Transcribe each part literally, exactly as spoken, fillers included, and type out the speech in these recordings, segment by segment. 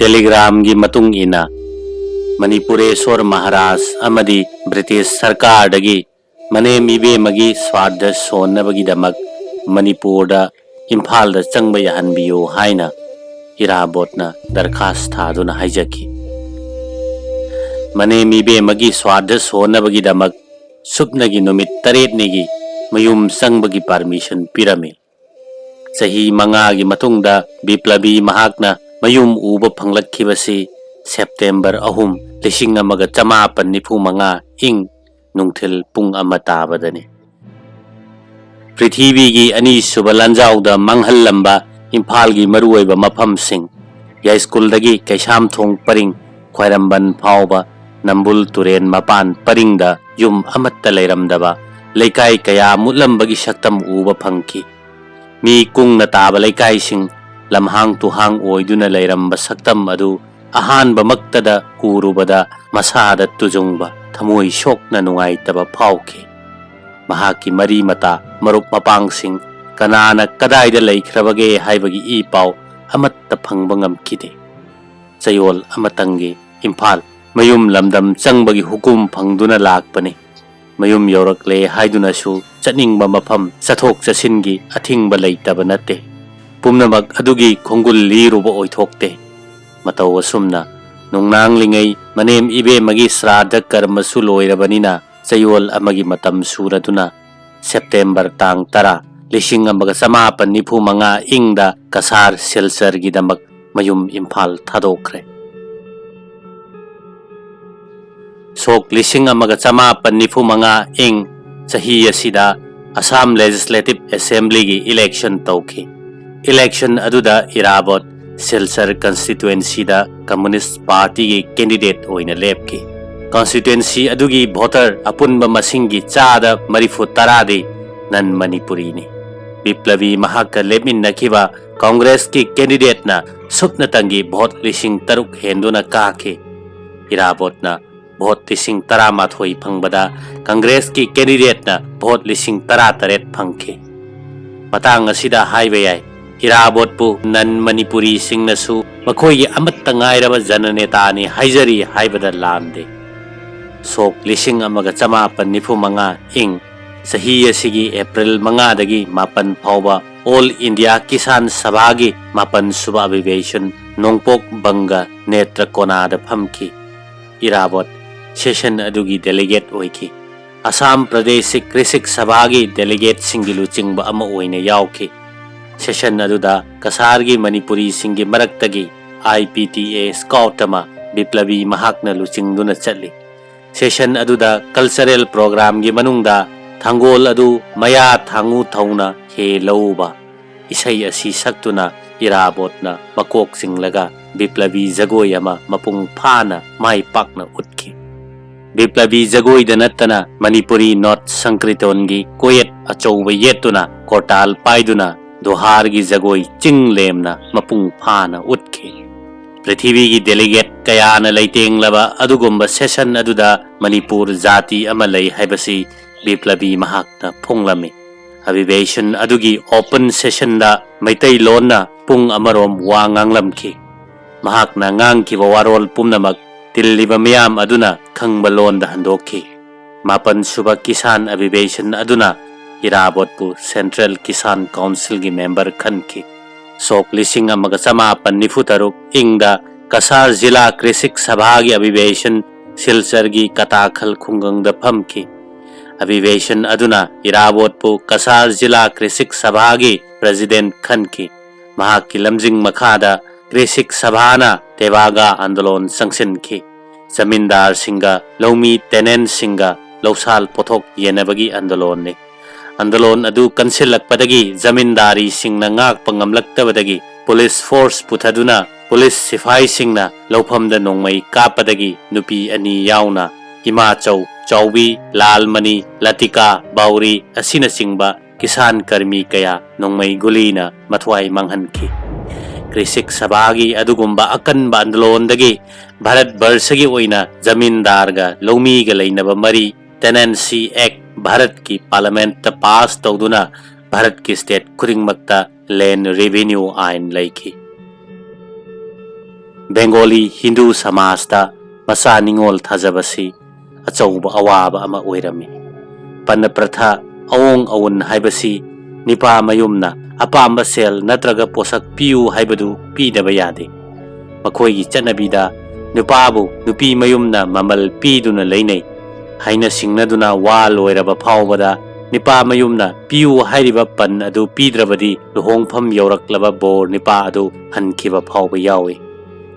ꯇꯦꯂꯤꯒ꯭ꯔꯥꯝꯒꯤ ꯃꯇꯨꯡ ꯏꯟꯅ, ꯃꯅꯤꯄꯨꯔꯦꯁꯣꯔ ꯃꯍꯥꯔꯥꯖ ꯑꯃꯗꯤ ꯕ꯭ꯔꯤꯇꯤꯁ ꯁꯔꯀꯥꯔꯗꯒꯤ ꯃꯅꯦꯝ ꯏꯕꯦꯝꯃꯒꯤ ꯁ꯭ꯔꯥꯗꯙ ꯁꯣꯟꯅꯕꯒꯤꯗꯃꯛ ꯃꯅꯤꯄꯨꯔꯗ, ꯏꯝꯐꯥꯜꯗ ꯆꯪꯕ ꯌꯥꯍꯟꯕꯤꯌꯨ ꯍꯥꯏꯅ ꯏꯔꯥꯕꯣꯠꯅ ꯗꯔꯈꯥꯁ ꯊꯥꯗꯨꯅ ꯍꯥꯏꯖꯈꯤ꯫ ꯃꯅꯦꯝ ꯏꯕꯦꯝꯃꯒꯤ ꯁ꯭ꯔꯥꯗꯙ ꯁꯣꯟꯅꯕꯒꯤꯗꯃꯛ ꯁꯨꯞꯅꯒꯤ ꯅꯨꯃꯤꯠ ꯇꯔꯦꯠꯅꯤꯒꯤ ꯃꯌꯨꯝ ꯆꯪꯕꯒꯤ ꯄꯥꯔꯃꯤꯁꯟ ꯄꯤꯔꯝꯃꯤ꯫ ꯆꯍꯤ ꯃꯉꯥꯒꯤ ꯃꯇꯨꯡꯗ ꯕꯤꯄ꯭ꯂꯕꯤ ꯃꯍꯥꯛꯅ ꯃꯌꯨꯝ ꯎꯕ ꯐꯪꯂꯛꯈꯤꯕꯁꯤ ꯁꯦꯞꯇꯦꯝꯕꯔ ꯑꯍꯨꯝ, ꯂꯤꯁꯤꯡ ꯑꯃꯒ ꯆꯃꯥꯄꯟ ꯅꯤꯐꯨ ꯃꯉꯥ, ꯏꯪ ꯅꯨꯡꯊꯤꯜ ꯄꯨꯡ ꯑꯃ ꯇꯥꯕꯗꯅꯤ꯫ ꯄ꯭ꯔꯤꯊꯤꯕꯤꯒꯤ ꯑꯅꯤꯁꯨꯕ ꯂꯥꯟꯖꯥꯎꯗ ꯃꯥꯡꯍꯜꯂꯝꯕ ꯏꯝꯐꯥꯜꯒꯤ ꯃꯔꯨꯑꯣꯏꯕ ꯃꯐꯝꯁꯤꯡ, ꯌꯥꯏꯁ꯭ꯀꯨꯜꯗꯒꯤ ꯀꯩꯁꯥꯝꯊꯣꯡ ꯄꯔꯤꯡ, ꯈ꯭ꯋꯥꯏꯔꯝꯕꯟ ꯐꯥꯎꯕ, ꯅꯝꯕꯨꯜ ꯇꯨꯔꯦꯟ ꯃꯄꯥꯟ ꯄꯔꯤꯡꯗ ꯌꯨꯝ ꯑꯃꯠꯇ ꯂꯩꯔꯝꯗꯕ ꯂꯩꯀꯥꯏ ꯀꯌꯥ ꯃꯨꯠꯂꯝꯕꯒꯤ ꯁꯛꯇꯝ ꯎꯕ ꯐꯪꯈꯤ꯫ ꯃꯤ ꯀꯨꯡꯅ ꯇꯥꯕ ꯂꯩꯀꯥꯏꯁꯤꯡ, ꯂꯝꯍꯥꯡ ꯇꯨꯍꯥꯡ ꯑꯣꯏꯗꯨꯅ ꯂꯩꯔꯝꯕ ꯁꯛꯇꯝ ꯑꯗꯨ ꯑꯍꯥꯟꯕꯃꯛꯇꯗ ꯎꯔꯨꯕꯗ ꯃꯁꯥꯗ ꯇꯨꯖꯨꯡꯕ, ꯊꯃꯣꯏ ꯁꯣꯛꯅ ꯅꯨꯡꯉꯥꯏꯇꯕ ꯐꯥꯎꯈꯤ꯫ ꯃꯍꯥꯛꯀꯤ ꯃꯔꯤ ꯃꯇꯥ, ꯃꯔꯨꯞ ꯃꯄꯥꯡꯁꯤꯡ ꯀꯅꯥꯅ ꯀꯗꯥꯏꯗ ꯂꯩꯈ꯭ꯔꯕꯒꯦ ꯍꯥꯏꯕꯒꯤ ꯏ ꯄꯥꯎ ꯑꯃꯠꯇ ꯐꯪꯕ ꯉꯝꯈꯤꯗꯦ꯫ ꯆꯌꯣꯜ ꯑꯃꯇꯪꯒꯤ ꯏꯝꯐꯥꯜ ꯃꯌꯨꯝ ꯂꯝꯗꯝ ꯆꯪꯕꯒꯤ ꯍꯨꯀꯨꯝ ꯐꯪꯗꯨꯅ ꯂꯥꯛꯄꯅꯤ꯫ ꯃꯌꯨꯝ ꯌꯧꯔꯛꯂꯦ ꯍꯥꯏꯗꯨꯅꯁꯨ ꯆꯠꯅꯤꯡꯕ ꯃꯐꯝ ꯆꯠꯊꯣꯛ ꯆꯠꯁꯤꯟꯒꯤ ꯑꯊꯤꯡꯕ ꯂꯩꯇꯕ ꯅꯠꯇꯦ꯫ ꯄꯨꯝꯅꯃꯛ ꯑꯗꯨꯒꯤ ꯈꯣꯡꯒꯨꯜ ꯂꯤꯔꯨꯕ ꯑꯣꯏꯊꯣꯛꯇꯦ꯫ ꯃꯇꯧ ꯑꯁꯨꯝꯅ ꯅꯨꯡꯅꯥꯡꯂꯤꯉꯩ ꯃꯅꯦꯝ ꯏꯕꯦꯝꯃꯒꯤ ꯁ꯭ꯔꯥꯗ ꯀꯔꯃꯁꯨ ꯂꯣꯏꯔꯕꯅꯤꯅ, ꯆꯌꯣꯜ ꯑꯃꯒꯤ ꯃꯇꯝ ꯁꯨꯔꯗꯨꯅ ꯁꯦꯞꯇꯦꯝꯕꯔ ꯇꯥꯡ ꯇꯔꯥ, ꯂꯤꯁꯤꯡ ꯑꯃꯒ ꯆꯃꯥꯄꯟ ꯅꯤꯐꯨ ꯃꯉꯥ ꯏꯪꯗ ꯀꯁꯥꯔ ꯁꯤꯜꯆꯔꯒꯤꯗꯃꯛ ꯃꯌꯨꯝ ꯏꯝꯐꯥꯜ ꯊꯥꯗꯣꯛꯈ꯭ꯔꯦ꯫ ꯁꯣꯛ ꯂꯤꯁꯤꯡ ꯑꯃꯒ ꯆꯃꯥꯄꯟ ꯅꯤꯐꯨ ꯃꯉꯥ ꯏꯪ ꯆꯍꯤ ꯑꯁꯤꯗ ꯑꯁꯥꯝ ꯂꯦꯖꯤꯁꯂꯦꯇꯤꯚ ꯑꯦꯁꯦꯝꯕ꯭ꯂꯤꯒꯤ ꯏꯂꯦꯛꯁꯟ ꯇꯧꯈꯤ꯫ ꯏꯂꯦꯛꯁꯟ ꯑꯗꯨꯗ ꯏꯔꯥꯕꯣꯠ ꯁꯤꯜꯆꯔ ꯀꯟꯁꯇꯤꯇ꯭ꯋꯦꯟꯁꯤꯗ ꯀꯝꯃꯨꯅꯤꯁ ꯄꯥꯔꯇꯤꯒꯤ ꯀꯦꯟꯗꯤꯗꯦꯠ ꯑꯣꯏꯅ ꯂꯦꯞꯈꯤ꯫ ꯀꯟꯁꯇꯤꯇ꯭ꯋꯦꯟꯁꯤ ꯑꯗꯨꯒꯤ ꯚꯣꯇꯔ ꯑꯄꯨꯟꯕ ꯃꯁꯤꯡꯒꯤ ꯆꯥꯗ ꯃꯔꯤꯐꯨ ꯇꯔꯥꯗꯤ ꯅꯟ ꯃꯅꯤꯄꯨꯔꯤꯅꯤ꯫ ꯕꯤꯄ꯭ꯂꯕꯤ ꯃꯍꯥꯛꯀ ꯂꯦꯞꯃꯤꯟꯅꯈꯤꯕ ꯀꯪꯒ꯭ꯔꯦꯁꯀꯤ ꯀꯦꯟꯗꯤꯗꯦꯠꯅ ꯁꯨꯞꯅꯇꯪꯒꯤ ꯚꯣꯠ ꯂꯤꯁꯤꯡ ꯇꯔꯨꯛ ꯍꯦꯟꯗꯨꯅ ꯀꯥꯈꯤ꯫ ꯏꯔꯥꯕꯣꯠꯅ ꯚꯣꯠ ꯂꯤꯁꯤꯡ ꯇꯔꯥꯃꯥꯊꯣꯏ ꯐꯪꯕꯗ ꯀꯪꯒ꯭ꯔꯦꯁꯀꯤ ꯀꯦꯟꯗꯤꯗꯦꯠꯅ ꯚꯣꯠ ꯂꯤꯁꯤꯡ ꯇꯔꯥꯇꯔꯦꯠ ꯐꯪꯈꯤ꯫ ꯃꯇꯥꯡ ꯑꯁꯤꯗ ꯍꯥꯏꯕ ꯌꯥꯏ, ꯏꯔꯥꯕꯣꯠꯄꯨ ꯅꯟ ꯃꯅꯤꯄꯨꯔꯤꯁꯤꯡꯅꯁꯨ ꯃꯈꯣꯏꯒꯤ ꯑꯃꯠꯇ ꯉꯥꯏꯔꯕ ꯖꯅꯅꯦꯇꯥꯅꯤ ꯍꯥꯏꯖꯔꯤ ꯍꯥꯏꯕꯗ ꯂꯥꯟꯗꯦ꯫ ꯁꯣꯛ ꯂꯤꯁꯤꯡ ꯑꯃꯒ ꯆꯃꯥꯄꯟ ꯅꯤꯐꯨ ꯃꯉꯥ ꯏꯪ ꯆꯍꯤ ꯑꯁꯤꯒꯤ ꯑꯦꯄ꯭ꯔꯤꯜ ꯃꯉꯥꯗꯒꯤ ꯃꯥꯄꯟ ꯐꯥꯎꯕ ꯑꯣꯜ ꯏꯟꯗꯤꯌꯥ ꯀꯤꯁꯥꯟ ꯁꯚꯥꯒꯤ ꯃꯥꯄꯟ ꯁꯨꯕ ꯑꯕꯤꯕꯦꯁꯟ ꯅꯣꯡꯄꯣꯛ ꯕꯪꯒ ꯅꯦꯇ꯭ꯔꯀꯣꯅꯥꯗ ꯐꯝꯈꯤ꯫ ꯏꯔꯥꯕꯣꯠ ꯁꯦꯁꯟ ꯑꯗꯨꯒꯤ ꯗꯦꯂꯤꯒꯦꯠ ꯑꯣꯏꯈꯤ꯫ ꯑꯁꯥꯝ ꯄ꯭ꯔꯗꯦꯁꯤꯛ ꯀ꯭ꯔꯤꯁꯤꯛ ꯁꯚꯥꯒꯤ ꯗꯦꯂꯤꯒꯦꯠꯁꯤꯡꯒꯤ ꯂꯨꯆꯤꯡꯕ ꯑꯃ ꯑꯣꯏꯅ ꯌꯥꯎꯈꯤ꯫ ꯁꯦꯁꯟ ꯑꯗꯨꯗ ꯀꯁꯥꯔꯒꯤ ꯃꯅꯤꯄꯨꯔꯤꯁꯤꯡꯒꯤ ꯃꯔꯛꯇꯒꯤ ꯑꯥꯏ ꯄꯤ ꯇꯤ ꯑꯦ ꯁ꯭ꯀꯥꯎꯠ ꯑꯃ ꯕꯤꯄ꯭ꯂꯕꯤ ꯃꯍꯥꯛꯅ ꯂꯨꯆꯤꯡꯗꯨꯅ ꯆꯠꯂꯤ꯫ ꯁꯦꯁꯟ ꯑꯗꯨꯗ ꯀꯜꯆꯔꯦꯜ ꯄ꯭ꯔꯣꯒ꯭ꯔꯥꯝꯒꯤ ꯃꯅꯨꯡꯗ ꯊꯥꯡꯒꯣꯜ ꯑꯗꯨ ꯃꯌꯥ ꯊꯥꯡꯉꯨ ꯊꯧꯅ ꯍꯦ ꯂꯧꯎꯕ ꯏꯁꯩ ꯑꯁꯤ ꯁꯛꯇꯨꯅ ꯏꯔꯥꯕꯣꯠꯅ ꯃꯀꯣꯛ ꯆꯤꯡꯂꯒ ꯕꯤꯄ꯭ꯂꯕꯤ ꯖꯒꯣꯏ ꯑꯃ ꯃꯄꯨꯡ ꯐꯥꯅ ꯃꯥꯏ ꯄꯥꯛꯅ ꯎꯠꯈꯤ꯫ ꯕꯤꯄ꯭ꯂꯕꯤ ꯖꯒꯣꯏꯗ ꯅꯠꯇꯅ ꯃꯅꯤꯄꯨꯔꯤ ꯅꯣꯠ ꯁꯪꯀ꯭ꯔꯤꯇꯣꯟꯒꯤ ꯀꯣꯌꯦꯠ ꯑꯆꯧꯕ ꯌꯦꯠꯇꯨꯅ ꯀꯣꯔꯇꯥꯜ ꯄꯥꯏꯗꯨꯅ ꯗꯣꯍꯥꯔꯒꯤ ꯖꯒꯣꯏ ꯆꯤꯡ ꯂꯦꯝꯅ ꯃꯄꯨꯡ ꯐꯥꯅ ꯎꯠꯈꯤ꯫ ꯄ꯭ꯔꯤꯊꯤꯕꯤꯒꯤ ꯗꯦꯂꯤꯒꯦꯠ ꯀꯌꯥꯅ ꯂꯩꯇꯦꯡꯂꯕ ꯑꯗꯨꯒꯨꯝꯕ ꯁꯦꯁꯟ ꯑꯗꯨꯗ ꯃꯅꯤꯄꯨꯔ ꯖꯥꯇꯤ ꯑꯃ ꯂꯩ ꯍꯥꯏꯕꯁꯤ ꯕꯤꯄ꯭ꯂꯕꯤ ꯃꯍꯥꯛꯅ ꯐꯣꯡꯂꯝꯃꯤ꯫ ꯑꯕꯤꯕꯦꯁꯟ ꯑꯗꯨꯒꯤ ꯑꯣꯄꯟ ꯁꯦꯁꯟꯗ ꯃꯩꯇꯩꯂꯣꯟꯅ ꯄꯨꯡ ꯑꯃꯔꯣꯝ ꯋꯥ ꯉꯥꯡꯂꯝꯈꯤ꯫ ꯃꯍꯥꯛꯅ ꯉꯥꯡꯈꯤꯕ ꯋꯥꯔꯣꯜ ꯄꯨꯝꯅꯃꯛ ꯇꯤꯜꯂꯤꯕ ꯃꯤꯌꯥꯝ ꯑꯗꯨꯅ ꯈꯪꯕ ꯂꯣꯟꯗ ꯍꯟꯗꯣꯛꯈꯤ꯫ ꯃꯥꯄꯟ ꯁꯨꯕ ꯀꯤꯁꯥꯟ ꯑꯕꯤꯕꯦꯁꯟ ꯑꯗꯨꯅ ꯏꯔꯥꯕꯣꯠꯄꯨ ꯁꯦꯟꯇ꯭ꯔꯦꯜ ꯀꯤꯁꯥꯟ ꯀꯥꯎꯟꯁꯤꯜꯒꯤ ꯃꯦꯝꯕꯔ ꯈꯟꯈꯤ꯫ ꯁꯣꯛ ꯂꯤꯁꯤꯡ ꯑꯃꯒ ꯆꯃꯥꯄꯟ ꯅꯤꯐꯨ ꯇꯔꯨꯛ ꯏꯪꯗ ꯀꯁꯥꯔ ꯖꯤꯂꯥ ꯀ꯭ꯔꯤꯁꯤꯛ ꯁꯚꯥꯒꯤ ꯑꯕꯤꯕꯦꯁꯟ ꯁꯤꯜꯆꯔꯒꯤ ꯀꯇꯥꯈꯜ ꯈꯨꯡꯒꯪꯗ ꯐꯝꯈꯤ꯫ ꯑꯕꯤꯕꯦꯁꯟ ꯑꯗꯨꯅ ꯏꯔꯥꯕꯣꯠꯄꯨ ꯀꯁꯥꯔ ꯖꯤꯂꯥ ꯀ꯭ꯔꯤꯁꯤꯛ ꯁꯚꯥꯒꯤ ꯄ꯭ꯔꯦꯁꯤꯗꯦꯟꯠ ꯈꯟꯈꯤ꯫ ꯃꯍꯥꯛꯀꯤ ꯂꯝꯖꯤꯡ ꯃꯈꯥꯗ ꯀ꯭ꯔꯤꯁꯤꯛ ꯁꯚꯥꯅ ꯇꯦꯕꯥꯒꯥ ꯑꯟꯗꯣꯂꯣꯟ ꯆꯪꯁꯤꯟꯈꯤ꯫ ꯖꯃꯤꯟꯗꯥꯔꯁꯤꯡꯒ ꯂꯧꯃꯤ ꯇꯦꯅꯦꯟꯠꯁꯤꯡꯒ ꯂꯧꯁꯥꯜ ꯄꯣꯠꯊꯣꯛ ꯌꯦꯟꯅꯕꯒꯤ ꯑꯟꯗꯣꯂꯣꯟꯅꯤ꯫ ꯑꯟꯗꯣꯂꯣꯟ ꯑꯗꯨ ꯀꯟꯁꯤꯜꯂꯛꯄꯗꯒꯤ ꯖꯃꯤꯟꯗꯥꯔꯤꯁꯤꯡꯅ ꯉꯥꯛꯄ ꯉꯝꯂꯛꯇꯕꯗꯒꯤ ꯄꯨꯂꯤꯁ ꯐꯣꯔꯁ ꯄꯨꯊꯗꯨꯅ ꯄꯨꯂꯤꯁ ꯁꯤꯐꯥꯏꯁꯤꯡꯅ ꯂꯧꯐꯝꯗ ꯅꯣꯡꯃꯩ ꯀꯥꯞꯄꯗꯒꯤ ꯅꯨꯄꯤ ꯑꯅꯤ ꯌꯥꯎꯅ ꯏꯃꯥꯆꯧ, ꯆꯥꯎꯕꯤ, ꯂꯥꯜꯃꯅꯤ, ꯂꯇꯤꯀꯥ, ꯕꯥꯎꯔꯤ ꯑꯁꯤꯅꯆꯤꯡꯕ ꯀꯤꯁꯥꯟ ꯀꯔꯃꯤ ꯀꯌꯥ ꯅꯣꯡꯃꯩ ꯒꯨꯂꯤꯅ ꯃꯊ꯭ꯋꯥꯏ ꯃꯥꯡꯍꯟꯈꯤ꯫ ꯀ꯭ꯔꯤꯁꯤꯛ ꯁꯚꯥꯒꯤ ꯑꯗꯨꯒꯨꯝꯕ ꯑꯀꯟꯕ ꯑꯟꯗꯣꯂꯣꯟꯗꯒꯤ ꯚꯥꯔꯠ ꯕꯔꯁꯒꯤ ꯑꯣꯏꯅ ꯖꯃꯤꯟꯗꯥꯔꯒ ꯂꯧꯃꯤꯒ ꯂꯩꯅꯕ ꯃꯔꯤ, ꯇꯦꯅꯦꯟꯁꯤ ꯑꯦꯛ, ꯚꯥꯔꯠꯀꯤ ꯄꯥꯔꯂꯃꯦꯟꯠꯇ ꯄꯥꯁ ꯇꯧꯗꯨꯅ ꯚꯥꯔꯠꯀꯤ ꯁ꯭ꯇꯦꯠ ꯈꯨꯗꯤꯡꯃꯛꯇ ꯂꯦꯟ ꯔꯦꯚꯤꯅ꯭ꯌꯨ ꯑꯥꯏꯟ ꯂꯩꯈꯤ꯫ ꯕꯦꯡꯒꯣꯂꯤ ꯍꯤꯟꯗꯨ ꯁꯃꯥꯖꯇ ꯃꯆꯥ ꯅꯤꯉꯣꯜ ꯊꯥꯖꯕꯁꯤ ꯑꯆꯧꯕ ꯑꯋꯥꯕ ꯑꯃ ꯑꯣꯏꯔꯝꯃꯤ꯫ ꯄꯟꯅ ꯄ꯭ꯔꯊꯥ, ꯑꯑꯣꯡ ꯑꯑꯣꯟ ꯍꯥꯏꯕꯁꯤ ꯅꯤꯄꯥ ꯃꯌꯨꯝꯅ ꯑꯄꯥꯝꯕ ꯁꯦꯜ ꯅꯠꯇ꯭ꯔꯒ ꯄꯣꯠꯁꯛ ꯄꯤꯌꯨ ꯍꯥꯏꯕꯗꯨ ꯄꯤꯗꯕ ꯌꯥꯗꯦ꯫ ꯃꯈꯣꯏꯒꯤ ꯆꯠꯅꯕꯤꯗ ꯅꯨꯄꯥꯕꯨ ꯅꯨꯄꯤ ꯃꯌꯨꯝꯅ ꯃꯃꯜ ꯄꯤꯗꯨꯅ ꯂꯩꯅꯩ꯫ ꯍꯥꯏꯅ ꯁꯤꯡꯅꯗꯨꯅ ꯋꯥ ꯂꯣꯏꯔꯕ ꯐꯥꯎꯕꯗ ꯅꯤꯄꯥ ꯃꯌꯨꯝꯅ ꯄꯤꯌꯨ ꯍꯥꯏꯔꯤꯕ ꯄꯟ ꯑꯗꯨ ꯄꯤꯗ꯭ꯔꯕꯗꯤ ꯂꯨꯍꯣꯡꯐꯝ ꯌꯧꯔꯛꯂꯕ ꯕꯣꯔ ꯅꯤꯄꯥ ꯑꯗꯨ ꯍꯟꯈꯤꯕ ꯐꯥꯎꯕ ꯌꯥꯎꯏ꯫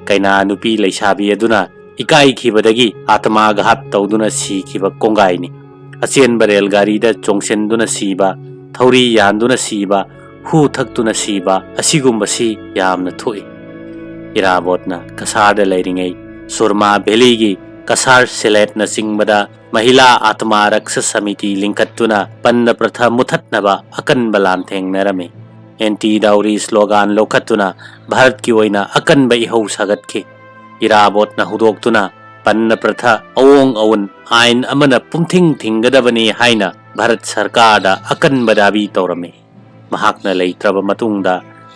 ꯀꯩꯅꯥ ꯅꯨꯄꯤ ꯂꯩꯁꯥꯕꯤ ꯑꯗꯨꯅ ꯏꯀꯥꯏꯈꯤꯕꯗꯒꯤ ꯑꯥꯇꯃꯥꯘꯥꯠ ꯇꯧꯗꯨꯅ ꯁꯤꯈꯤꯕ ꯀꯣꯡꯒꯥꯏꯅꯤ꯫ ꯑꯆꯦꯟꯕ ꯔꯦꯜ ꯒꯥꯔꯤꯗ ꯆꯣꯡꯁꯤꯟꯗꯨꯅ ꯁꯤꯕ, ꯊꯧꯔꯤ ꯌꯥꯟꯗꯨꯅ ꯁꯤꯕ, ꯍꯨ ꯊꯛꯇꯨꯅ ꯁꯤꯕ ꯑꯁꯤꯒꯨꯝꯕꯁꯤ ꯌꯥꯝꯅ ꯊꯣꯛꯏ꯫ ꯏꯔꯥꯕꯣꯠꯅ ꯀꯁꯥꯔꯗ ꯂꯩꯔꯤꯉꯩ ꯁꯨꯔꯃꯥ ꯚꯦꯂꯤꯒꯤ ꯀꯁꯥꯔ ꯁꯤꯂꯦꯠꯅꯆꯤꯡꯕꯗ ꯃꯍꯤꯂꯥ ꯑꯥꯇꯃꯥ ꯔꯛꯁꯥ ꯁꯃꯤꯇꯤ ꯂꯤꯡꯈꯠꯇꯨꯅ ꯄꯟꯅ ꯄ꯭ꯔꯊꯥ ꯃꯨꯊꯠꯅꯕ ꯑꯀꯟꯕ ꯂꯥꯟꯊꯦꯡꯅꯔꯝꯃꯤ꯫ ꯑꯦꯟꯇꯤ ꯗꯥꯎꯔꯤ ꯁ꯭ꯂꯣꯒꯥꯟ ꯂꯧꯈꯠꯇꯨꯅ ꯚꯥꯔꯠꯀꯤ ꯑꯣꯏꯅ ꯑꯀꯟꯕ ꯏꯍꯧ ꯁꯥꯒꯠꯈꯤ꯫ ꯏꯔꯥꯕꯣꯠꯅ ꯍꯧꯗꯣꯛꯇꯨꯅ ꯄꯟꯅ ꯄ꯭ꯔꯊꯥ ꯑꯑꯣꯡ ꯑꯑꯣꯟ ꯑꯥꯏꯟ ꯑꯃꯅ ꯄꯨꯝꯊꯤꯡ ꯊꯤꯡꯒꯗꯕꯅꯤ ꯍꯥꯏꯅ ꯚꯥꯔꯠ ꯁꯔꯀꯥꯔꯗ ꯑꯀꯟꯕ ꯗꯥꯕꯤ ꯇꯧꯔꯝꯃꯤ꯫ ꯃꯍꯥꯛꯅ ꯂꯩꯇ꯭ꯔꯕ ꯃꯇꯨꯡꯗ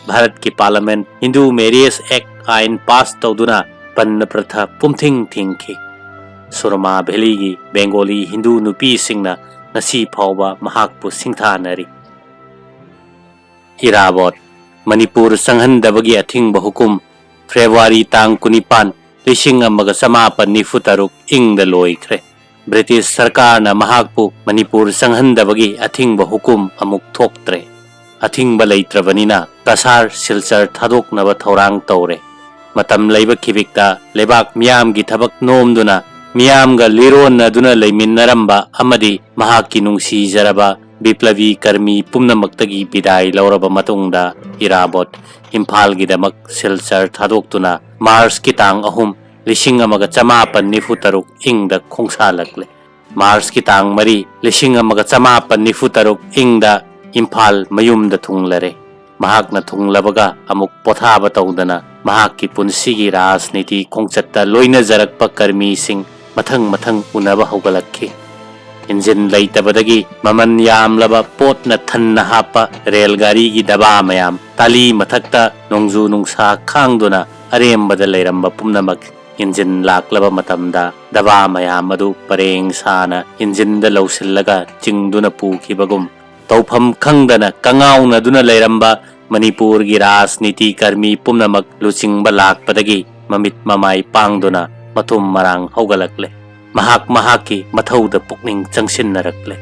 ꯚꯥꯔꯠꯀꯤ ꯄꯥꯔꯂꯃꯦꯟꯠ ꯍꯤꯟꯗꯨ ꯃꯦꯔꯤꯌꯦꯖ ꯑꯦꯛ ꯑꯥꯏꯟ ꯄꯥꯁ ꯇꯧꯗꯨꯅ ꯄꯟꯅ ꯄ꯭ꯔꯊꯥ ꯄꯨꯝꯊꯤꯡ ꯊꯤꯡꯈꯤ꯫ ꯁꯨꯔꯃꯥ ꯚꯦꯂꯤꯒꯤ ꯕꯦꯡꯒꯣꯂꯤ ꯍꯤꯟꯗꯨ ꯅꯨꯄꯤꯁꯤꯡꯅ ꯉꯁꯤ ꯐꯥꯎꯕ ꯃꯍꯥꯛꯄꯨ ꯁꯤꯡꯊꯥꯅꯔꯤ꯫ ꯏꯔꯥꯕꯣꯠ, ꯃꯅꯤꯄꯨꯔ ꯆꯪꯍꯟꯗꯕꯒꯤ ꯑꯊꯤꯡꯕ ꯍꯨꯀꯨꯝ, ꯐꯦꯕ꯭ꯔꯨꯋꯥꯔꯤ ꯇꯥꯡ ꯀꯨꯟꯅꯤꯄꯥꯟ, ꯂꯤꯁꯤꯡ ꯑꯃꯒ ꯆꯃꯥꯄꯟ ꯅꯤꯐꯨ ꯇꯔꯨꯛ ꯏꯪꯗ ꯂꯣꯏꯈ꯭ꯔꯦ꯫ ꯕ꯭ꯔꯤꯇꯤꯁ ꯁꯔꯀꯥꯔꯅ ꯃꯍꯥꯛꯄꯨ ꯃꯅꯤꯄꯨꯔ ꯆꯪꯍꯟꯗꯕꯒꯤ ꯑꯊꯤꯡꯕ ꯍꯨꯀꯨꯝ ꯑꯃꯨꯛ ꯊꯣꯛꯇ꯭ꯔꯦ꯫ ꯑꯊꯤꯡꯕ ꯂꯩꯇ꯭ꯔꯕꯅꯤꯅ ꯀꯁꯥꯔ ꯁꯤꯜꯆꯔ ꯊꯥꯗꯣꯛꯅꯕ ꯊꯧꯔꯥꯡ ꯇꯧꯔꯦ꯫ ꯃꯇꯝ ꯂꯩꯕ ꯈꯤꯕꯤꯛꯇ ꯂꯩꯕꯥꯛ ꯃꯤꯌꯥꯝꯒꯤ ꯊꯕꯛ ꯅꯣꯝꯗꯨꯅ, ꯃꯤꯌꯥꯝꯒ ꯂꯤꯔꯣꯟꯅꯗꯨꯅ ꯂꯩꯃꯤꯟꯅꯔꯝꯕ ꯑꯃꯗꯤ ꯃꯍꯥꯛꯀꯤ ꯅꯨꯡꯁꯤꯖꯔꯕ ꯕꯤꯄ꯭ꯂꯕꯤ ꯀꯔꯃꯤ ꯄꯨꯝꯅꯃꯛꯇꯒꯤ ꯕꯤꯗꯥꯏ ꯂꯧꯔꯕ ꯃꯇꯨꯡꯗ ꯏꯔꯥꯕꯣꯠ ꯏꯝꯐꯥꯜꯒꯤꯗꯃꯛ ꯁꯤꯜꯆꯔ ꯊꯥꯗꯣꯛꯇꯨꯅ ꯃꯥꯔꯆꯀꯤ ꯇꯥꯡ ꯑꯍꯨꯝ, ꯂꯤꯁꯤꯡ ꯑꯃꯒ ꯆꯃꯥꯄꯟ ꯅꯤꯐꯨ ꯇꯔꯨꯛ ꯏꯪꯗ ꯈꯣꯡꯁꯥꯜꯂꯛꯂꯦ꯫ ꯃꯥꯔꯆꯀꯤ ꯇꯥꯡ ꯃꯔꯤ, ꯂꯤꯁꯤꯡ ꯑꯃꯒ ꯆꯃꯥꯄꯟ ꯅꯤꯐꯨ ꯇꯔꯨꯛ ꯏꯪꯗ ꯏꯝꯐꯥꯜ ꯃꯌꯨꯝꯗ ꯊꯨꯡꯂꯔꯦ꯫ ꯃꯍꯥꯛꯅ ꯊꯨꯡꯂꯕꯒ ꯑꯃꯨꯛ ꯄꯣꯊꯥꯕ ꯇꯧꯗꯅ ꯃꯍꯥꯛꯀꯤ ꯄꯨꯟꯁꯤꯒꯤ ꯔꯥꯖꯅꯤꯇꯤ ꯈꯣꯡꯆꯠꯇ ꯂꯣꯏꯅꯖꯔꯛꯄ ꯀꯔꯃꯤꯁꯤꯡ ꯃꯊꯪ ꯃꯊꯪ ꯎꯅꯕ ꯍꯧꯒꯠꯂꯛꯈꯤ꯫ ꯏꯟꯖꯤꯟ ꯂꯩꯇꯕꯗꯒꯤ ꯃꯃꯜ ꯌꯥꯝꯂꯕ ꯄꯣꯠꯅ ꯊꯟꯅ ꯍꯥꯞꯄ ꯔꯦꯜ ꯒꯥꯔꯤꯒꯤ ꯗꯕꯥ ꯃꯌꯥꯝ, ꯇꯥꯂꯤ ꯃꯊꯛꯇ ꯅꯣꯡꯖꯨ ꯅꯨꯡꯁꯥ ꯈꯥꯡꯗꯨꯅ ꯑꯔꯦꯝꯕꯗ ꯂꯩꯔꯝꯕ ꯄꯨꯝꯅꯃꯛ ꯏꯟꯖꯤꯟ ꯂꯥꯛꯂꯕ ꯃꯇꯝꯗ ꯗꯕꯥ ꯃꯌꯥꯝ ꯑꯗꯨ ꯄꯔꯦꯡ ꯁꯥꯅ ꯏꯟꯖꯤꯟꯗ ꯂꯧꯁꯤꯜꯂꯒ ꯆꯤꯡꯗꯨꯅ ꯄꯨꯈꯤꯕꯒꯨꯝ, ꯇꯧꯐꯝ ꯈꯪꯗꯅ ꯀꯉꯥꯎꯅꯗꯨꯅ ꯂꯩꯔꯝꯕ ꯃꯅꯤꯄꯨꯔꯒꯤ ꯔꯥꯖꯅꯤꯇꯤ ꯀꯔꯃꯤ ꯄꯨꯝꯅꯃꯛ ꯂꯨꯆꯤꯡꯕ ꯂꯥꯛꯄꯗꯒꯤ ꯃꯃꯤꯠ ꯃꯃꯥꯏ ꯄꯥꯡꯗꯨꯅ ꯃꯊꯨꯝ ꯃꯔꯥꯡ ꯍꯧꯒꯠꯂꯛꯂꯦ꯫ ꯃꯍꯥꯛ ꯃꯍꯥꯛꯀꯤ ꯃꯊꯧꯗ ꯄꯨꯛꯅꯤꯡ ꯆꯪꯁꯤꯟꯅꯔꯛꯂꯦ꯫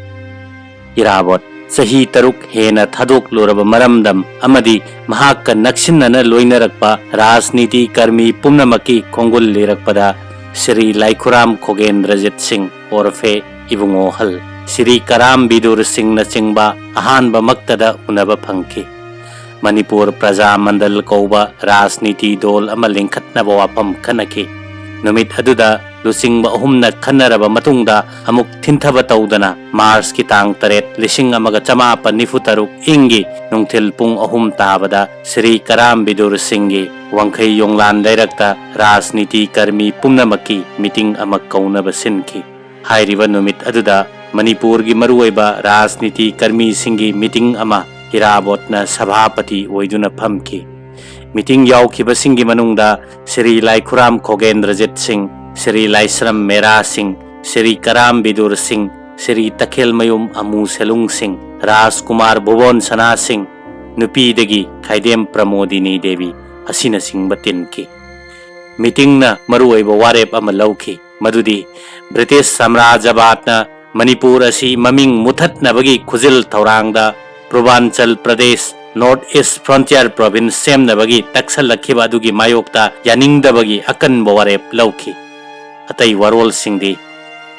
ꯏꯔꯥꯕꯣꯠ ꯆꯍꯤ ꯇꯔꯨꯛ ꯍꯦꯟꯅ ꯊꯥꯗꯣꯛꯂꯨꯔꯕ ꯃꯔꯝꯗꯝ ꯑꯃꯗꯤ ꯃꯍꯥꯛꯀ ꯅꯛꯁꯤꯟꯅꯅ ꯂꯣꯏꯅꯔꯛꯄ ꯔꯥꯖꯅꯤꯇꯤ ꯀꯔꯃꯤ ꯄꯨꯝꯅꯃꯛꯀꯤ ꯈꯣꯡꯒꯨꯜ ꯂꯤꯔꯛꯄꯗ ꯁ꯭ꯔꯤ ꯂꯥꯏꯈꯨꯔꯥꯝ ꯈꯣꯒꯦꯟꯗ꯭ꯔꯖꯤꯠ ꯁꯤꯡ ꯑꯣꯔꯐꯦ ꯏꯕꯨꯡꯉꯣ ꯍꯜ, ꯁ꯭ꯔꯤ ꯀꯔꯥꯝ ꯕꯤꯗꯨꯔ ꯁꯤꯡꯅꯆꯤꯡꯕ ꯑꯍꯥꯟꯕꯃꯛꯇꯗ ꯎꯅꯕ ꯐꯪꯈꯤ꯫ ꯃꯅꯤꯄꯨꯔ ꯄ꯭ꯔꯖꯥ ꯃꯟꯗꯜ ꯀꯧꯕ ꯔꯥꯖꯅꯤꯇꯤ ꯗꯣꯜ ꯑꯃ ꯂꯤꯡꯈꯠꯅꯕ ꯋꯥꯐꯝ ꯈꯟꯅꯈꯤ꯫ ꯅꯨꯃꯤꯠ ꯑꯗꯨꯗ ꯂꯨꯆꯤꯡꯕ ꯑꯍꯨꯝꯅ ꯈꯟꯅꯔꯕ ꯃꯇꯨꯡꯗ ꯑꯃꯨꯛ ꯊꯤꯟꯊꯕ ꯇꯧꯗꯅ ꯃꯥꯔꯆꯀꯤ ꯇꯥꯡ ꯇꯔꯦꯠ, ꯂꯤꯁꯤꯡ ꯑꯃꯒ ꯆꯃꯥꯄꯟ ꯅꯤꯐꯨ ꯇꯔꯨꯛ ꯏꯪꯒꯤ ꯅꯨꯡꯊꯤꯜ ꯄꯨꯡ ꯑꯍꯨꯝ ꯇꯥꯕꯗ ꯁ꯭ꯔꯤ ꯀꯔꯥꯝ ꯕꯤꯗꯨꯔ ꯁꯤꯡꯒꯤ ꯋꯥꯡꯈꯩ ꯌꯣꯡꯂꯥꯟ ꯂꯩꯔꯛꯇ ꯔꯥꯖꯅꯤꯇꯤ ꯀꯔꯃꯤ ꯄꯨꯝꯅꯃꯛꯀꯤ ꯃꯤꯇꯤꯡ ꯑꯃ ꯀꯧꯅꯕ ꯁꯤꯟꯈꯤ꯫ ꯍꯥꯏꯔꯤꯕ ꯅꯨꯃꯤꯠ ꯑꯗꯨꯗ ꯃꯅꯤꯄꯨꯔꯒꯤ ꯃꯔꯨꯑꯣꯏꯕ ꯔꯥꯖꯅꯤꯇꯤ ꯀꯔꯃꯤꯁꯤꯡꯒꯤ ꯃꯤꯇꯤꯡ ꯑꯃ ꯏꯔꯥꯕꯣꯠꯅ ꯁꯚꯥꯄꯇꯤ ꯑꯣꯏꯗꯨꯅ ꯐꯝꯈꯤ꯫ ꯃꯤꯇꯤꯡ ꯌꯥꯎꯈꯤꯕꯁꯤꯡꯒꯤ ꯃꯅꯨꯡꯗ ꯁ꯭ꯔꯤ ꯂꯥꯏꯈꯨꯔꯥꯝ ꯈꯣꯒꯦꯟꯗ꯭ꯔꯖꯤꯠ ꯁꯤꯡ, ꯁ꯭ꯔꯤ ꯂꯥꯏꯁ꯭ꯔꯝ ꯃꯦꯔꯥ ꯁꯤꯡ, ꯁ꯭ꯔꯤ ꯀꯔꯥꯝ ꯕꯤꯗꯨꯔ ꯁꯤꯡ, ꯁ꯭ꯔꯤ ꯇꯈꯦꯜꯃꯌꯨꯝ ꯑꯃꯨ ꯁꯦꯂꯨꯡ ꯁꯤꯡ, ꯔꯥꯖꯀꯨꯃꯥꯔ ꯚꯨꯕꯣꯟ ꯁꯅꯥ ꯁꯤꯡ, ꯅꯨꯄꯤꯗꯒꯤ ꯈꯥꯏꯗꯦꯝ ꯄ꯭ꯔꯃꯣꯗꯤꯅꯤ ꯗꯦꯕꯤ ꯑꯁꯤꯅꯆꯤꯡꯕ ꯇꯤꯟꯈꯤ꯫ ꯃꯤꯇꯤꯡꯅ ꯃꯔꯨꯑꯣꯏꯕ ꯋꯥꯔꯦꯞ ꯑꯃ ꯂꯧꯈꯤ, ꯃꯗꯨꯗꯤ ꯕ꯭ꯔꯤꯇꯤꯁ ꯁꯥꯝꯔꯥꯖ꯭ꯌꯕꯥꯗꯅ ꯃꯅꯤꯄꯨꯔ ꯑꯁꯤ ꯃꯃꯤꯡ ꯃꯨꯊꯠꯅꯕꯒꯤ ꯈꯨꯖꯤꯜ ꯊꯧꯔꯥꯡꯗ ꯄꯨꯔꯕꯥꯟꯆꯜ Pradesh, North East Frontier Province, ꯁꯦꯝꯅꯕꯒꯤ ꯇꯛꯁꯜꯂꯛꯈꯤꯕ ꯑꯗꯨꯒꯤ ꯃꯥꯌꯣꯛꯇ ꯌꯥꯅꯤꯡꯗꯕꯒꯤ ꯑꯀꯟꯕ ꯋꯥꯔꯦꯞ ꯂꯧꯈꯤ꯫ ꯑꯇꯩ ꯋꯥꯔꯣꯜꯁꯤꯡꯗꯤ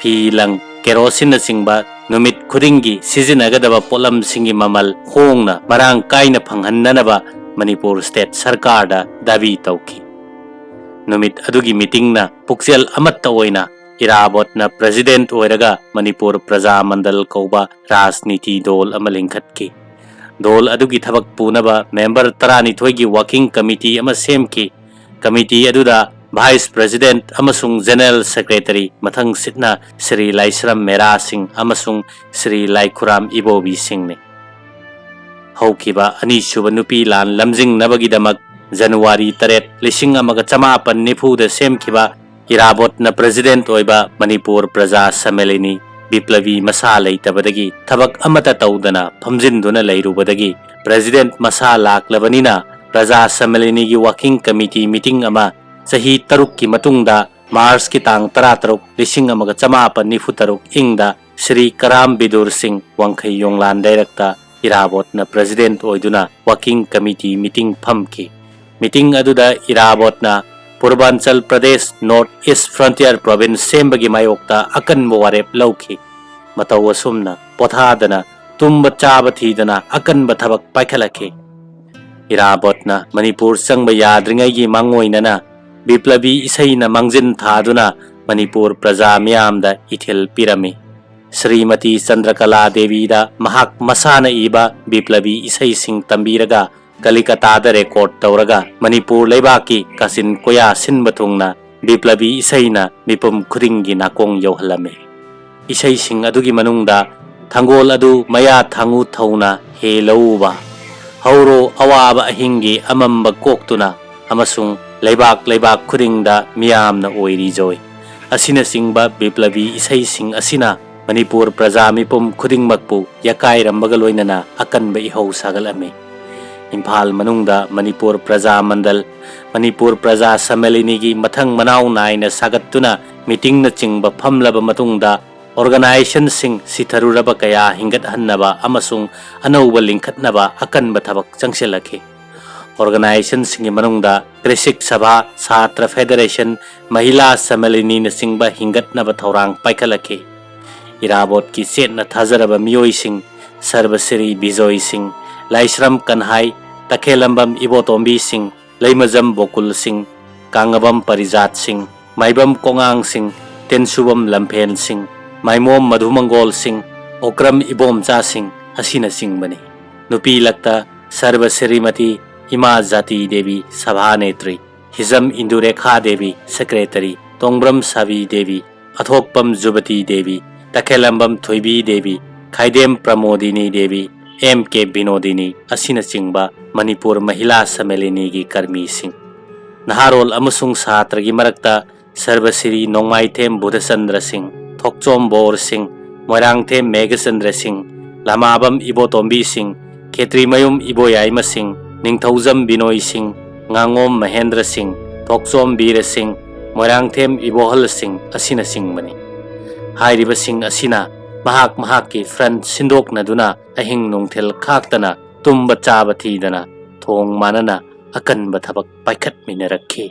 ꯐꯤ ꯂꯪ, ꯀꯦꯔꯣꯁꯤꯟꯅꯆꯤꯡꯕ ꯅꯨꯃꯤꯠ ꯈꯨꯗꯤꯡꯒꯤ ꯁꯤꯖꯤꯟꯅꯒꯗꯕ ꯄꯣꯠꯂꯝꯁꯤꯡꯒꯤ ꯃꯃꯜ ꯍꯣꯡꯅ ꯃꯔꯥꯡ ꯀꯥꯏꯅ ꯐꯪꯍꯟꯅꯅꯕ ꯃꯅꯤꯄꯨꯔ ꯁ꯭ꯇꯦꯠ ꯁꯔꯀꯥꯔꯗ ꯗꯥꯕꯤ ꯇꯧꯈꯤ꯫ ꯅꯨꯃꯤꯠ ꯑꯗꯨꯒꯤ ꯃꯤꯇꯤꯡꯅ ꯄꯨꯛꯆꯦꯜ ꯑꯃꯠꯇ ꯑꯣꯏꯅ ꯏꯔꯥꯕꯣꯠꯅ ꯄ꯭ꯔꯦꯁꯤꯗꯦꯟꯠ ꯑꯣꯏꯔꯒ ꯃꯅꯤꯄꯨꯔ ꯄ꯭ꯔꯖꯥ ꯃꯟꯗꯜ ꯀꯧꯕ ꯔꯥꯖꯅꯤꯇꯤ ꯗꯣꯜ ꯑꯃ ꯂꯤꯡꯈꯠꯈꯤ꯫ ꯗꯣꯜ ꯑꯗꯨꯒꯤ ꯊꯕꯛ ꯄꯨꯅꯕ ꯃꯦꯝꯕꯔ ꯇꯔꯥꯅꯤꯊꯣꯏꯒꯤ ꯋꯥꯀꯤꯡ ꯀꯃꯤꯇꯤ ꯑꯃ ꯁꯦꯝꯈꯤ꯫ ꯀꯃꯤꯇꯤ ꯑꯗꯨꯗ ꯚꯥꯏꯁ ꯄ꯭ꯔꯦꯁꯤꯗꯦꯟꯠ ꯑꯃꯁꯨꯡ ꯖꯦꯅꯔꯦꯜ ꯁꯦꯀ꯭ꯔꯦꯇꯔꯤ ꯃꯊꯪꯁꯤꯠꯅ ꯁ꯭ꯔꯤ ꯂꯥꯏꯁ꯭ꯔꯝ ꯃꯦꯔꯥ ꯁꯤꯡ ꯑꯃꯁꯨꯡ ꯁ꯭ꯔꯤ ꯂꯥꯏꯈꯨꯔꯥꯝ ꯏꯕꯣꯕꯤ ꯁꯤꯡꯅꯤ꯫ ꯍꯧꯈꯤꯕ ꯑꯅꯤꯁꯨꯕ ꯅꯨꯄꯤ ꯂꯥꯟ ꯂꯝꯖꯤꯡꯅꯕꯒꯤꯗꯃꯛ ꯖꯅꯋꯥꯔꯤ ꯇꯔꯦꯠ, ꯂꯤꯁꯤꯡ ꯑꯃꯒ ꯆꯃꯥꯄꯟ ꯅꯤꯐꯨꯗ ꯁꯦꯝꯈꯤꯕ ꯏꯔꯥꯕꯣꯠꯅ president ꯑꯣꯏꯕ ꯃꯅꯤꯄꯨꯔ ꯄ꯭ꯔꯖꯥ ꯁꯝꯃꯦꯂꯤꯅꯤ ꯕꯤꯄ꯭ꯂꯕꯤ ꯃꯁꯥ ꯂꯩꯇꯕꯗꯒꯤ ꯊꯕꯛ ꯑꯃꯠꯇ ꯇꯧꯗꯅ ꯐꯝꯖꯤꯟꯗꯨꯅ ꯂꯩꯔꯨꯕꯗꯒꯤ president ꯃꯁꯥ ꯂꯥꯛꯂꯕꯅꯤꯅ ꯄ꯭ꯔꯖꯥ ꯁꯝꯃꯦꯂꯤꯅꯤꯒꯤ working committee meeting ꯑꯃ ꯆꯍꯤ ꯇꯔꯨꯛꯀꯤ ꯃꯇꯨꯡꯗ Marchꯀꯤ ꯇꯥꯡ ꯇꯔꯥꯇꯔꯨꯛ, ꯂꯤꯁꯤꯡ ꯑꯃꯒ ꯆꯃꯥꯄꯟ ꯅꯤꯐꯨ ꯇꯔꯨꯛ ꯏꯪꯗ ꯁ꯭ꯔꯤ ꯀꯔꯥꯝ ꯕꯤꯗꯨꯔ ꯁꯤꯡ ꯋꯥꯡꯈꯩ ꯌꯣꯡꯂꯥꯟ ꯂꯩꯔꯛꯇ ꯏꯔꯥꯕꯣꯠꯅ president ꯑꯣꯏꯗꯨꯅ working committee meeting ꯐꯝꯈꯤ꯫ Meeting ꯑꯗꯨꯗ ꯏꯔꯥꯕꯣꯠꯅ ꯄꯨꯔꯕꯥꯟꯆꯜ Pradesh North East Frontier Province ꯁꯦꯝꯕꯒꯤ ꯃꯥꯌꯣꯛꯇ ꯑꯀꯟꯕ ꯋꯥꯔꯦꯞ ꯂꯧꯈꯤ꯫ ꯃꯇꯧ ꯑꯁꯨꯝꯅ ꯄꯣꯊꯥꯗꯅ ꯇꯨꯝꯕ ꯆꯥꯕ ꯊꯤꯗꯅ ꯑꯀꯟꯕ ꯊꯕꯛ ꯄꯥꯏꯈꯠꯂꯛꯈꯤ꯫ ꯏꯔꯥꯕꯣꯠꯅ ꯃꯅꯤꯄꯨꯔ ꯆꯪꯕ ꯌꯥꯗ꯭ꯔꯤꯉꯩꯒꯤ ꯃꯥꯡꯑꯣꯏꯅꯅ ꯕꯤꯄ꯭ꯂꯕꯤ ꯏꯁꯩꯅ ꯃꯥꯡꯖꯤꯟ ꯊꯥꯗꯨꯅ ꯃꯅꯤꯄꯨꯔ ꯄ꯭ꯔꯖꯥ ꯃꯤꯌꯥꯝꯗ ꯏꯊꯤꯜ ꯄꯤꯔꯝꯃꯤ꯫ ꯁ꯭ꯔꯤꯃꯇꯤ ꯆꯟꯗ꯭ꯔꯀꯂꯥ ꯗꯦꯕꯤꯗ ꯃꯍꯥꯛ ꯃꯁꯥꯅ ꯏꯕ ꯕꯤꯄ꯭ꯂꯕꯤ ꯏꯁꯩꯁꯤꯡ ꯇꯝꯕꯤꯔꯒ ꯀꯂꯤꯀꯇꯥꯗ record ꯇꯧꯔꯒ ꯃꯅꯤꯄꯨꯔ ꯂꯩꯕꯥꯛꯀꯤ ꯀꯥꯆꯤꯟ ꯀꯣꯌꯥ ꯁꯤꯟꯕ ꯊꯨꯡꯅ ꯕꯤꯄ꯭ꯂꯕꯤ ꯏꯁꯩꯅ ꯃꯤꯄꯨꯝ ꯈꯨꯗꯤꯡꯒꯤ ꯅꯥꯀꯣꯡ ꯌꯧꯍꯜꯂꯝꯃꯤ꯫ ꯏꯁꯩꯁꯤꯡ ꯑꯗꯨꯒꯤ ꯃꯅꯨꯡꯗ ꯊꯪꯒꯣꯜ ꯑꯗꯨ ꯃꯌꯥ ꯊꯥꯡꯉꯨ ꯊꯧꯅ ꯍꯦ ꯂꯧꯎꯕ, ꯍꯧꯔꯣ ꯑꯋꯥꯕ ꯑꯍꯤꯡꯒꯤ ꯑꯃꯝꯕ ꯀꯣꯛꯇꯨꯅ ꯑꯃꯁꯨꯡ ꯂꯩꯕꯥꯛ ꯂꯩꯕꯥꯛ ꯈꯨꯗꯤꯡꯗ ꯃꯤꯌꯥꯝꯅ ꯑꯣꯏꯔꯤ ꯖꯣꯏ ꯑꯁꯤꯅꯆꯤꯡꯕ ꯕꯤꯄ꯭ꯂꯕꯤ ꯏꯁꯩꯁꯤꯡ ꯑꯁꯤꯅ ꯃꯅꯤꯄꯨꯔ ꯄ꯭ꯔꯖꯥ ꯃꯤꯄꯨꯝ ꯈꯨꯗꯤꯡꯃꯛꯄꯨ ꯌꯥꯀꯥꯏꯔꯝꯕꯒ ꯂꯣꯏꯅꯅ ꯑꯀꯟꯕ ꯏꯍꯧ ꯁꯥꯒꯠꯂꯝꯃꯤ꯫ ꯏꯝꯐꯥꯜ ꯃꯅꯨꯡꯗ ꯃꯅꯤꯄꯨꯔ ꯄ꯭ꯔꯖꯥ ꯃꯟꯗꯜ, ꯃꯅꯤꯄꯨꯔ ꯄ꯭ꯔꯖꯥ ꯁꯝꯃꯦꯂꯤꯅꯤꯒꯤ ꯃꯊꯪ ꯃꯅꯥꯎ ꯅꯥꯏꯅ ꯁꯥꯒꯠꯇꯨꯅ meetingꯅꯆꯤꯡꯕ ꯐꯝꯂꯕ ꯃꯇꯨꯡꯗ organizationꯁꯤꯡ ꯁꯤꯊꯔꯨꯔꯕ ꯀꯌꯥ ꯍꯤꯡꯒꯠꯍꯟꯅꯕ ꯑꯃꯁꯨꯡ ꯑꯅꯧꯕ ꯂꯤꯡꯈꯠꯅꯕ ꯑꯀꯟꯕ ꯊꯕꯛ ꯆꯪꯁꯤꯜꯂꯛꯈꯤ꯫ Organizationꯁꯤꯡꯒꯤ ꯃꯅꯨꯡꯗ ꯀ꯭ꯔꯤꯁꯤꯛ ꯁꯚꯥ, ꯁꯥꯇ꯭ꯔ ꯐꯦꯗꯔꯦꯁꯟ, ꯃꯍꯤꯂꯥ ꯁꯝꯃꯦꯂꯤꯅꯤꯅꯆꯤꯡꯕ ꯍꯤꯡꯒꯠꯅꯕ ꯊꯧꯔꯥꯡ ꯄꯥꯏꯈꯠꯂꯛꯈꯤ꯫ ꯏꯔꯥꯕꯣꯠꯀꯤ ꯆꯦꯠꯅ ꯊꯥꯖꯔꯕ ꯃꯤꯑꯣꯏꯁꯤꯡ, ꯁꯔꯕꯁꯤꯔꯤ ꯕꯤꯖꯣꯏ ꯁꯤꯡ, ꯂꯥꯏꯁ꯭ꯔꯝ ꯀꯟꯍꯥꯏ, ꯇꯈꯦꯂꯝꯕꯝ ꯏꯕꯣꯇꯣꯝꯕꯤ ꯁꯤꯡ, ꯂꯩꯃꯖꯝ ꯕꯣꯀꯨꯜ ꯁꯤꯡ, ꯀꯥꯡꯉꯕꯝ ꯄꯔꯤꯖꯥꯠ ꯁꯤꯡ, ꯃꯥꯏꯕꯝ ꯀꯣꯉꯥꯡ ꯁꯤꯡ, ꯇꯦꯟꯁꯨꯕꯝ ꯂꯝꯐꯦꯜ ꯁꯤꯡ, ꯃꯥꯏꯃꯣꯝ ꯃꯙꯨꯃꯪꯒꯣꯜ ꯁꯤꯡ, ꯑꯣꯀ꯭ꯔꯝ ꯏꯕꯣꯝꯆꯥ ꯁꯤꯡ ꯑꯁꯤꯅꯆꯤꯡꯕꯅꯤ꯫ ꯅꯨꯄꯤ ꯂꯛꯇ ꯁꯔꯕ ꯁ꯭ꯔꯤꯃꯇꯤ ꯏꯃꯥ ꯖꯥꯇꯤ ꯗꯦꯕꯤ ꯁꯚꯥ ꯅꯦꯇ꯭ꯔꯤ, ꯍꯤꯖꯝ ꯏꯟꯗꯨꯔꯦꯈꯥ ꯗꯦꯕꯤ ꯁꯦꯀ꯭ꯔꯦꯇꯔꯤ, ꯇꯣꯡꯕ꯭ꯔꯝ ꯁꯥꯕꯤ ꯗꯦꯕꯤ, ꯑꯊꯣꯛꯄꯝ ꯖꯨꯕꯇꯤ ꯗꯦꯕꯤ, ꯇꯈꯦꯂꯝꯕꯝ ꯊꯣꯏꯕꯤ ꯗꯦꯕꯤ, ꯈꯥꯏꯗꯦꯝ ꯄ꯭ꯔꯃꯣꯗꯤꯅꯤ ꯗꯦꯕꯤ, ꯑꯦꯝ ꯀꯦ ꯕꯤꯅꯣꯗꯤꯅꯤ ꯑꯁꯤꯅꯆꯤꯡꯕ ꯃꯅꯤꯄꯨꯔ ꯃꯍꯤꯂꯥ ꯁꯝꯃꯦꯂꯤꯅꯤꯒꯤ ꯀꯔꯃꯤꯁꯤꯡ, ꯅꯍꯥꯔꯣꯜ ꯑꯃꯁꯨꯡ ꯁꯥꯇ꯭ꯔꯒꯤ ꯃꯔꯛꯇ ꯁꯔꯕꯁꯤꯔꯤ ꯅꯣꯡꯃꯥꯏꯊꯦꯝ ꯕꯨꯙꯆꯟꯗ꯭ꯔ ꯁꯤꯡ, ꯊꯣꯛꯆꯣꯝ ꯕꯣꯔ ꯁꯤꯡ, ꯃꯣꯏꯔꯥꯡꯊꯦꯝ ꯃꯦꯘꯆꯟꯗ꯭ꯔ ꯁꯤꯡ, ꯂꯃꯥꯕꯝ ꯏꯕꯣꯇꯣꯝꯕꯤ ꯁꯤꯡ, ꯈꯦꯇ꯭ꯔꯤꯃꯌꯨꯝ ꯏꯕꯣꯌꯥꯏꯃ ꯁꯤꯡ, ꯅꯤꯡꯊꯧꯖꯝ ꯕꯤꯅꯣꯏ ꯁꯤꯡ, ꯉꯥꯉꯣꯝ ꯃꯍꯦꯟꯗ꯭ꯔ ꯁꯤꯡ, ꯊꯣꯛꯆꯣꯝ ꯕꯤꯔ ꯁꯤꯡ, ꯃꯣꯏꯔꯥꯡꯊꯦꯝ ꯏꯕꯣꯍꯜ ꯁꯤꯡ ꯑꯁꯤꯅꯆꯤꯡꯕꯅꯤ꯫ ꯍꯥꯏꯔꯤꯕꯁꯤꯡ ꯑꯁꯤꯅ ꯃꯍꯥꯛ ꯃꯍꯥꯛꯀꯤ ꯐ꯭ꯔꯟꯠ ꯁꯤꯟꯗꯣꯛꯅꯗꯨꯅ ꯑꯍꯤꯡ ꯅꯨꯡꯊꯤꯜ ꯈꯥꯛꯇꯅ ꯇꯨꯝꯕ ꯆꯥꯕ ꯊꯤꯗꯅ ꯊꯣꯡ ꯃꯥꯟꯅꯅ ꯑꯀꯟꯕ ꯊꯕꯛ ꯄꯥꯏꯈꯠꯃꯤꯟꯅꯔꯛꯈꯤ꯫